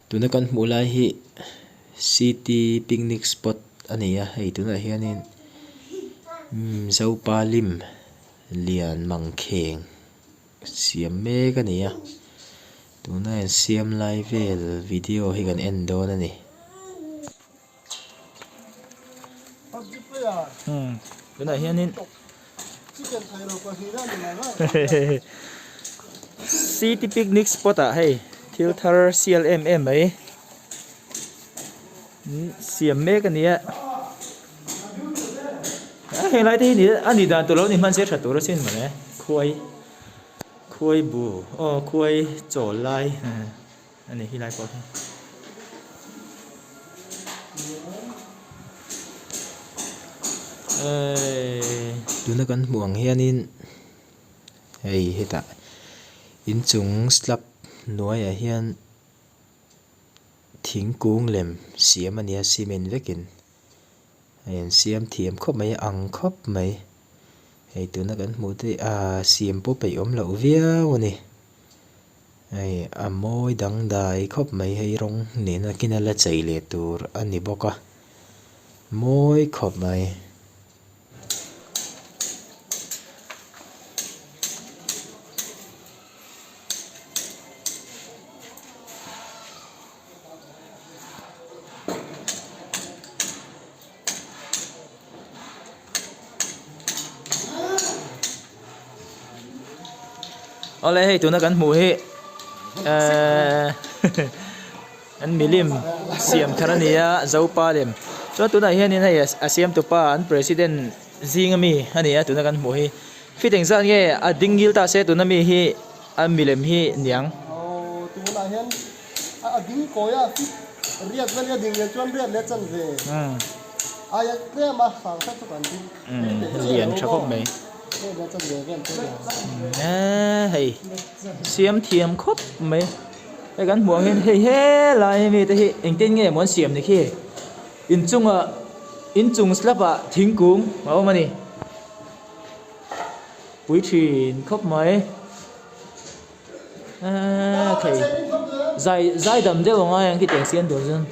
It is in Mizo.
Tuna kan hmuh lai hi city picnic spot a ni a hei tunah hianin zopa lim lian mangkheng siam mek a ni a tuna in siam lai vel video hi kan en dawn a ni. Tunah hianin city picnic spot ah hei thil thar sial em em mai siam mek a ni a heng lai te hi a nih dan tur lo ni hman se tha tur asin mawle khuai khuai bu aw khuai chawl lai. A ni hi lai pawh hi. Tuna kan hmuh ang hianin hei hetah inchung slab hnuaiah hian thingkung lem siam a nia cement vekin hei an siam thiam khawp mai a ang khawp mai hei tuna kan hmuh te hi ahh siam pawh peih awm loh viau a ni. Hei a mawi dangdai khawp mai hei rawng nena kina la chei leh tur a ni bawk a mawi khawp mai. Awle hei tuna kan hmuh hi ehh an milim siam thar a ni a zopa lem chuan tunah hianin hei a siam tupa an president zing ami a ni a tuna kan hmuh hi fit engzat nge a ding ngil ta se tuna mi hi a milem hi niang. A ding kawi a fit riat vel a ding leh chuan riat leh chan ve aia tlem a sang hret chu kan ding lian tha khawp mai riat leh chan ve vel te e hei siam thiam khawp mai hei kan hmuh ang hian hei helai ami te hi engtin nge maw an siam ni khi inchungah inchung slab ah thingkung a awm a ni pui thin khawp mai. Eee thei zai zai dam deuh a ngai ang khitiang siam tur chuan.